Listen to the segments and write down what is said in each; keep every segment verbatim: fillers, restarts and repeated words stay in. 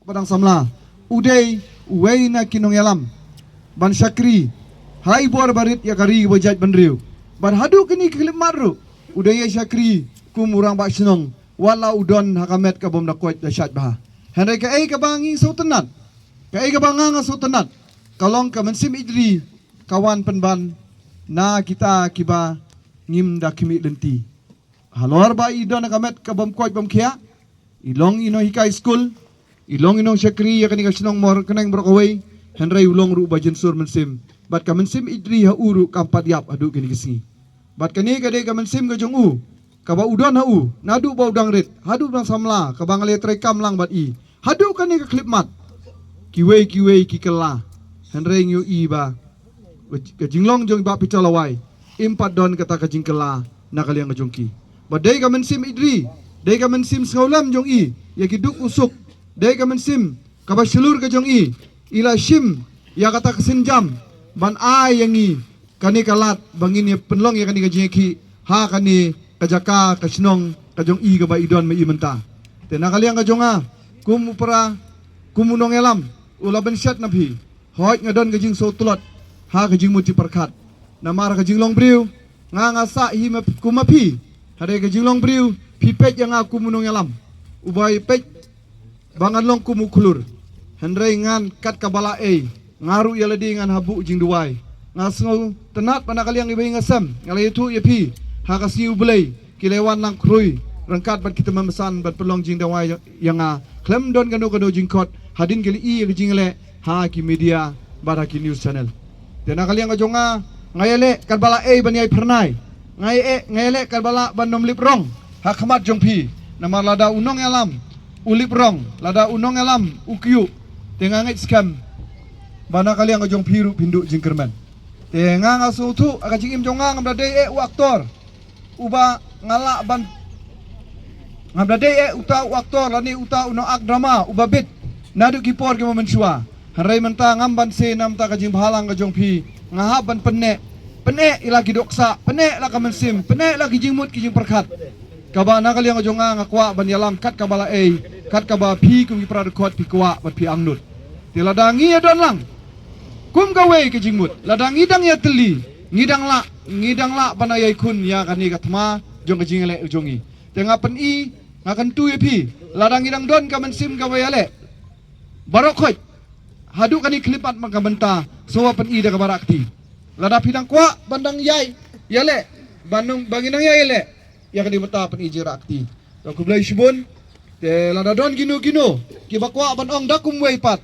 ba dang samla. U dei uwei na ki nongïalam ban shakri ha i bor barit ïa ka ri ba jait bynriew. Bad haduh kine ki khyllipmat ruh u dei ïa shakri kum u rangbah shnong, wat la u don ha ka met ka bym da koit da shait bha. Hynrei kaei kaba ngi sngewtynnat, kaei kaba nga nga sngewtynnat, ka long ka mynsiem ïeit ri ka wan pynban na kita kiba ngim da khmih lynti. Halor ba i don ha ka met ka bym koit bym khiah, i long i nonghikai skul, i long i nongshakri ïa kane ka shnong Mawryngkneng baroh kawei, hynrei u long ruh uba jynsur mynsiem. Bad ka mynsiem ïeit ri ha u ruh kam pat ïap haduh kine ki sngi. Bad kane ka dei ka mynsiem ka jong u kaba u don ha u naduh ba u dang rit haduh ba dang samla, kaba nga la ïatreikam lang bad i haduh kane ka khyllipmat. Kiwei kiwei ki kylla, hynrei ngi ïohi ba ka jinglong jong i Bah Peter Lawai im pat don kata ka jingkylla na ka liang ka jong ki. Ba dei ka mynsiem ïeit ri, dei ka mynsiem sngewlem jong i ïa ki duk u suk, dei ka mynsiem kaba shlur ka jong i, i la shim ïa kata ka sienjam ban ai ïa ngi kane ka lad ba ngin ïa pynlong ïa kane ka jingïakhih ha kane ka jaka ka shnong ka jong i kaba i don ma i mynta. Te na ka liang ka jong nga, kum u para, kum u nongïalam u la bynshet na phi, hooid nga don ka jingsngewtlot ha ka jingmut jingpyrkhat. Namar ka jinglong briew nga nga sah hi ma, kum ma phi. Hynrei ka jinglong briew phi peit ïa nga kum u nongïalam uba ïa peit ba ngan long kum u khlur. Hynrei ngan kat kaba la ei, nga ruh ïa lade ngan habuh jingduwai. Nga sngewtynnat ba na ka liang iba nga sem nga la ïathuh ïa phi ha ka sngi U Blei ki la wan lang khrui ryngkat bad ki tymmen basan ban pynlong jingduwai ïa nga khlem don kano kano jingkhot hadien ki la ïohi ïa ka jingleh ha ki media bad ha ki news channel. Te na ka liang ka jong nga, nga ïaleh katba la ei ban ïai phyrnai. Nga ïa, nga ïaleh katba la ban ym lip rong ha khmat jong phi. Namar lada u nongïalam u lip rong, lada u nongïalam u kyiuh, te nga ngeit skhem ba na ka liang ka jong phi ruh phin duh jingkyrmen. Te nga nga sngewthuh ha ka jingim jong nga ngam da dei eh u aktor uba nga lah ban, ngam da dei eh uta u aktor lane uta u nongak drama uba bit naduh ki por kiba mynshuwa. Hynrei mynta ngam banse na bynta ka jingbhalang ka jong phi, nga hap ban pyneh, pyneh ïa la ki dohkha, pyneh la ka mynsiem, pyneh la ki jingmut ki jingpyrkhat. Kaba na ka liang ka jong nga nga kwah ban ïalam kat kaba la ei, kat kaba phi kum ki para dkhot phi kwah bad phi angnud. Te lada ngi ïa don lang kum kawei ka jingmut, lada ngi dang ïatylli, ngi dang lah, ngi dang lah ban ïai khun ïa kane ka thma jong ka jingïaleh jong ngi. Te nga pyni, nga kyntu ïa phi, lada ngi dang don ka mynsiem kaba ïaleh baroh khoit haduh kane khyllipmat man ka bynta, sngewbha pyni da kaba rah kti. Lada phi dang kwah ban dang ïai ïaleh, ban nong, ban ngi dang ïai ïaleh ïa kane bynta, pyni jingïarap kti. To khublei shibun. Te lada don kino kino kiba kwah ban ong da kumwei pat,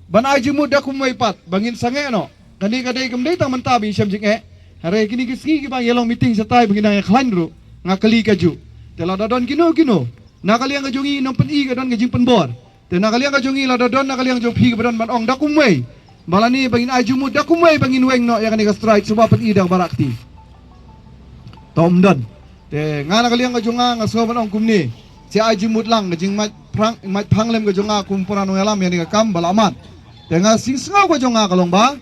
ban ai jingmut da kumwei pat, ba ngin sangeh noh. Kane ka dei kam dei tang mynta ba ngin shem jingeh. Hynrei kine ki sngi kiba ngi ïa long meeting shatai ba ngin nang ïa khlaiñ ruh, nga kylli kajuh. Te lada don kino kino na ka liang ka jong ngi, nongpyni ka don ka jingpynbor. Te na ka liang ka jong ngi, lada don na ka liang jong phi kaba don ban ong da kumwei, ba lane ba ngin ai jingmut da kumwei ba ngin weng noh ïa kane ka strike, sngewbha pyni da kaba rah kti. To ym don. Te nga na ka liang ka jong nga nga sngew ban ong kumne. Sa ai jingmut lang, ka jingmait phrang, mait phrang lem ka jong nga kum para nongïalam ïa kane ka kam ba la mat. Te nga, jingsngew ka jong nga ka long ba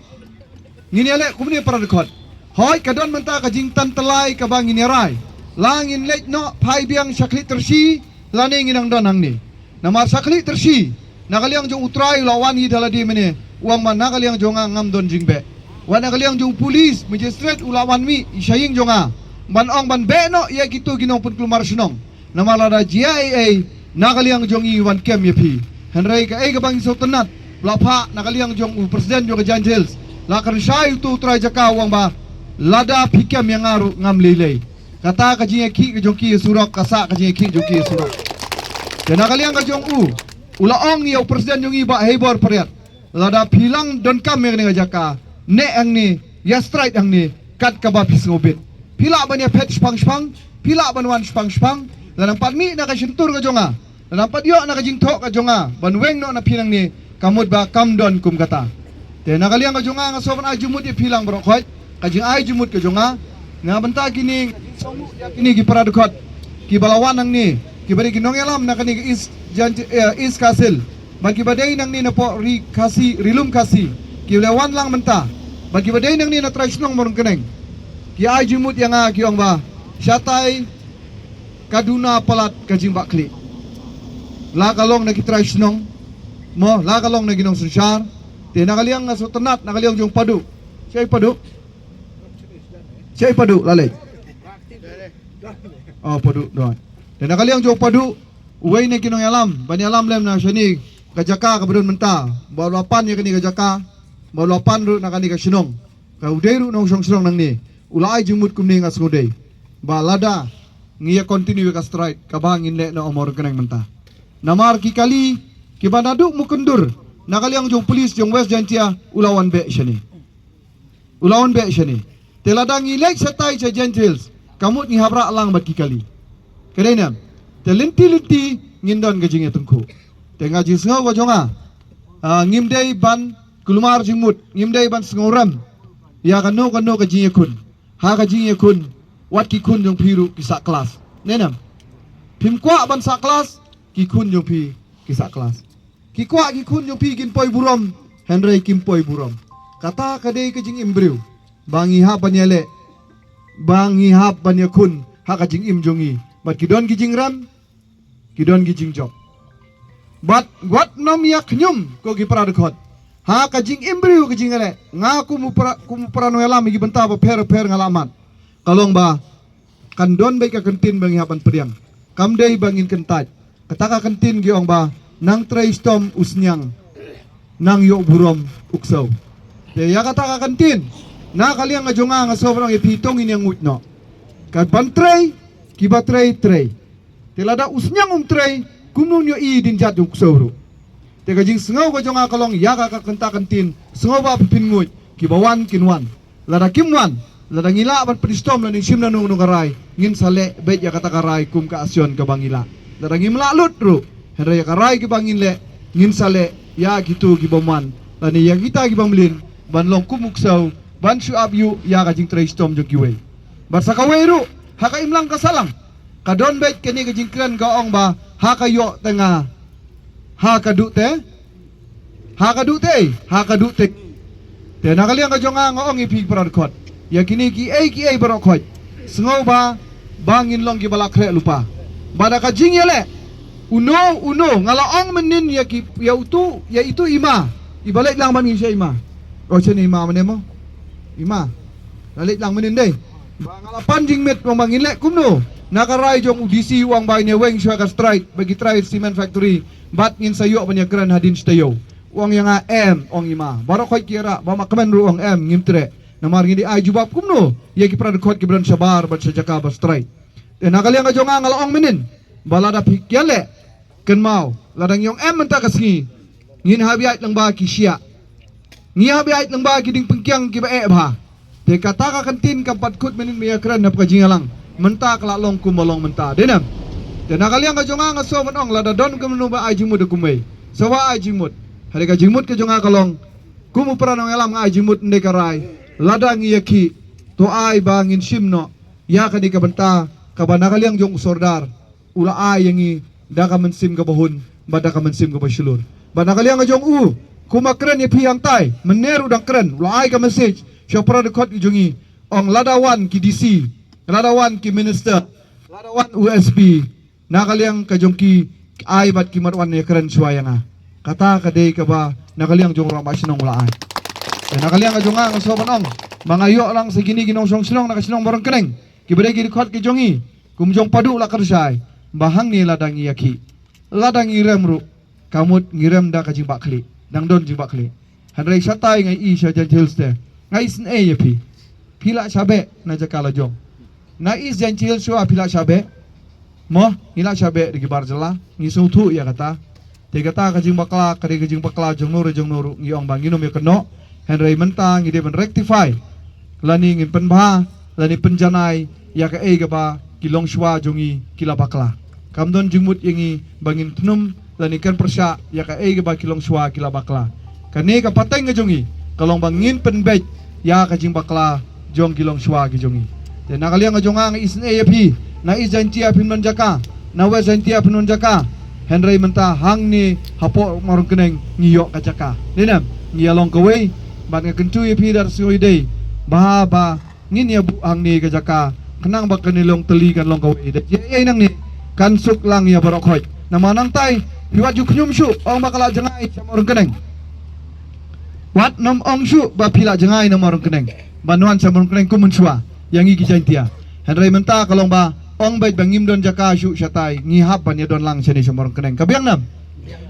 ngin ïaleh kumne para dkhot. Hooid ka don mynta ka jingtan tyllai kaba ngin ïa rai. La ngin leit noh phai biang sha Khlieh Tyrshi lane ngin nang don hangne. Namar sha Khlieh Tyrshi na ka liang jong U Trai u la wan hi da lade mynne, u ong ba na ka liang jong nga ngam don jingbeh. Wat na ka liang jong u police, magistrate u la wan mih sha ïing jong nga ban ong ban beh noh ïa kito ki nongpynkulmar shnong. Namar lada jia ei ei na ka liang jong ngi wan kem ïa phi. Hynrei kaei kaba ngi sngewtynnat, la phah na ka liang jong u president jong ka Jaintia Hills, la kren shai uto u trai jaka, u ong ba lada phi kem ïa nga ruh ngam lei lei. Kata ka jingïakhih ka jong ki ïa surok, ka sah ka jingïakhih jong ki ïa surok. Te na ka liang ka jong u, u la ong ïa u president jong ngi Bah Heibor Pariat, lada phi lah donkam ïa kane ka jaka, neh hangne, ïa strike hangne kat kaba phi sngewbit. Phi lah ban ïa phet shipang shipang, phi lah ban wan shipang shipang. Lada nang pat mih na ka shyntur ka jong nga, lada nang pat ïoh na ka jingthoh ka jong nga ban weng noh na phi nangne, ka mut ba kam don kum kata. Te na ka liang ka jong nga nga sngew ban ai jingmut ïa phi lang baroh khoit. Ka jingai jingmut ka jong nga na bynta kine, kine ki para dkhot kiba la wan nangne, kiba dei ki nongïalam na kane ka East Jain-, eh, East Khasi Hills, bad kiba dei nangne napoh Ri Khasi, Ri Lum Khasi, kiba la wan lang mynta, bad kiba dei nangne na trai shnong Mawryngkneng, ki ai jingmut ïa nga, ki ong ba shatai ka duna palat ka jingbakla. La ka long na ki trai shnong, Mo, la ka long na ki nongsynshar. Te na ka liang nga sngewtynnat, na ka liang jong Padu. Shaei Padu? Shaei Padu, la leit. Oh, Padu, don. Te na ka liang jong Padu, uwei na ki nongïalam, ban ïalam lem na shane ka jaka kaba don mynta. Ba la pan ïa kane ka jaka, ba la pan ruh na kane ka shnong. Ka u dei ruh nongshong shnong nangne. U la ai jingmut kumne, nga sngewdei ba lada ngi ïa continue ka strike kaba ngin leh na Umrangkneng mynta. Namar ki kali kiba naduh Mukyndur, na ka liang jong police jong West Jaintia, u la wan beh shane. U la wan beh shane. Te lada ngi leit shatai sha Jaintia Hills, ka mut ngi hap rah lang bad ki kali. Ka dei ne em? Te lynti lynti ngin don ka jingïatyngkhuh. Te nga jingsngew ka jong nga, ah, ngim dei ban kulmar jingmut, ngim dei ban sngewrem ïa kano kano ka jingïakhun. Ha ka jingïakhun, wat ki khun jong phi ruh ki sah klas. Ne em? Phim kwah ban sah klas, ki khun jong phi ki sah klas. Ki kwah ki khun jong phi kin poi burom, hynrei kim poi burom. Kata ka dei ka jingim briew. Ba ngi hap ban ïaleh, ba ngi hap ban ïakhun ha ka jingim jong ngi. Bad ki don ki jingrem, ki don ki jingjop. Bad wat nym ïa khñium, ko ki para dkhot. Ha ka jingim briew ka jingïaleh, nga kum u para, kum u para nongïalam ïa ki bynta bapher bapher nga la mad. Ka long ba kan don beit ka kyntien ba ngi hap ban pdiang. Kam dei ba ngin kyntait. Kata ka kyntien ki ong ba, nang trei shitom u sniang, nang ïoh burom u ksew. Te ïa kata ka kyntien, na ka liang ka jong nga, nga sngewbha ban ong ïa phi, to ngin ïa nguid noh. Ka ban trei, kiba trei, trei. Te lada u sniang um trei, kumno ngin ïohi dien jat jong u ksew ruh. Te ka jingsngew ka jong nga ka long ïa ka, ka kynta kyntien, sngewbha phin nguid, kiba wan kin wan. Lada kim wan, lada ngi lah ban pynshitom lane shim na nong nong ka rai, ngin sa leh beit ïa kata ka rai kum ka action kaba ngi lah. Lada ngim lah lut ruh, hynrei ïa ka rai kiba ngin leh, ngin sa leh ïa kito ki bym wan, lane ïa kita ki bym mlien, ban long kum u ksew, ban shu ap ïuh ïa ka jingtrei shitom jong kiwei. Bad sa kawei ruh, ha ka imlang ka sahlang, ka don beit kane ka jingkren ka ong ba, ha ka ïoh te nga, ha ka duh te, ha ka duh te, ha ka duh te. Te na ka liang ka jong nga, nga ong ïa phi para dkhot, ïa kine kiei kiei baroh khoit, sngewbha ba ngin long kiba la khreh lypa. Bad da ka jingïaleh, uno uno, nga la ong mynnin ïa ki, ïa utu, ïa itu i ma iba leit lang bad ngi sha i ma. Oh, shane i ma mynne mo? I ma la leit lang mynnin dei. Ba nga la pan jingmut ba ngin leh kumno. Na ka rai jong u D C u ong ba ngin ïa weng shuwa ka strike, ba ki trai cement factory, bad ngin sa ïoh ban ïakren hadien shi taïew. U ong ïa nga em, ong i ma. Baroh khoit ki ïarap, ba ma kmen ruh ong em, ngim treh. Namar ngin ïa ai jubab kumno ïa ki para dkhot kiba don shabar bad sha jaka ba strike. Te na ka liang ka jong nga, nga la ong mynnin ba lada phi ïaleh, kynmaw, lada ngi ong em mynta ka sngi, ngin hap ïaid lyngba ki shiah, ngi hap ïaid lyngba ki diengpyngkiang kiba eh bha. Te kata ka kyntien kam pat kut mynnin ba ïakren ha ka jingïalang. Mynta ka la long kumba long mynta, dei ne em? Te na ka liang ka jong nga, nga sngewbha ban ong, lada don kumno ba ai jingmut da kumwei, sngewbha ai jingmut. Hynrei ka jingmut ka jong nga ka long, kum u para nongïalam nga ai jingmut, ym dei ka rai. Lada ngi ïakhih, to ai ba ngin shim noh ïa kane ka bynta kaba na ka liang jong u Sordar u la ai ïa ngi da ka mynsiem kaba hun bad da ka mynsiem kaba shlur. Bad na ka liang ka jong u, kum nga kren ïa phi hangtai, mynne ruh dang kren, u la ai ka message sha para dkhot ki jong ngi, ong lada wan ki D C, lada wan ki minister, lada wan u S P, na ka liang ka jong ki, ai bad ki mat wan ïakren shuwa ïa nga. Kata ka dei kaba na ka liang jong u rangbah shnong u la ai. Te na ka liang ka jong nga, nga sngewbha ban ong ba nga ïoh lang sha kine ki nongshong shnong na ka shnong Umrangkneng, kiba dei ki dkhot ki jong ngi, kum jong Padu la kyrshai, ba hangne lada ngi ïakhih, lada ngi rem ruh, ka mut ngi rem da ka jingbakla, dang don jingbakla. Hynrei shatai nga ïohi sha Jaintia Hills te, nga isynei ïa phi. Phi lah sha beh na jaka la jong. Na East Jaintia Hills shuwa phi lah sha beh. Mo, ngi lah sha beh da ki bar jylla, ngi sngewthuh ïa kata. Te kata ka jingbakla ka dei ka jingbakla jong no re jong no ruh, ngi ong ba ngin ym ïa kynnoh. Hynrei mynta ngi dei ban rectify, lane ngin pynbha, lane pynjanai ïa kaei kaba ki longshuwa jong ngi ki la bakla. Kam don jingmut ïa ngi ba ngin thnum lane kren pyrshah ïa kaei kaba ki longshuwa ki la bakla. Kane ka pateng ka jong ngi ka long ba ngin pynbeit ïa ka jingbakla jong ki longshuwa ki jong ngi. Te na ka liang ka jong nga, nga isynei ïa phi, na East Jaintia phin don jaka, na West Jaintia phin don jaka. Hynrei mynta hangne hapoh Umrangkneng ngi ïoh ka jaka. Dei ne em? Ngi ïa long kawei. Bad nga kyntu ïa phi da ka jingsngew dei bha ba ngin ïa buh hangne ka jaka, khnang ba kane long tylli kan long kawei. Da jia ei nangne kan suk lang ïa baroh khoit. Namar nangtai phi wat ju khñium shuh ong ba ka la jngai sha Mawryngkneng. Wat nym ong shuh ba phi la jngai na Mawryngkneng ban wan sha Mawryngkneng kum mynshuwa ïa ngi ki Jaintia. Hynrei mynta ka long ba ong beit ba ngim don jaka shuh shatai, ngi hap ban ïa don lang shane sha Mawryngkneng. Ka biang nam?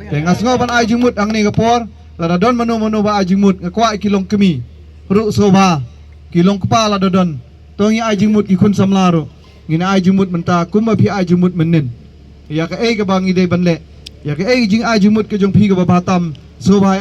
Te nga sngew ban ai jingmut hangne ka por, lada don mano mano ba ai jingmut, nga kwah ki long kmie ruh sngewbha, ki long kpa lada don. To ngi ai jingmut ki khun samla ruh. Ngin ai jingmut mynta kumba phi ai jingmut mynnin. Ïa kaei kaba ngi dei ban leh, ïa kaei jing ai jingmut ka jong phi kaba bha tam, sngewbha ai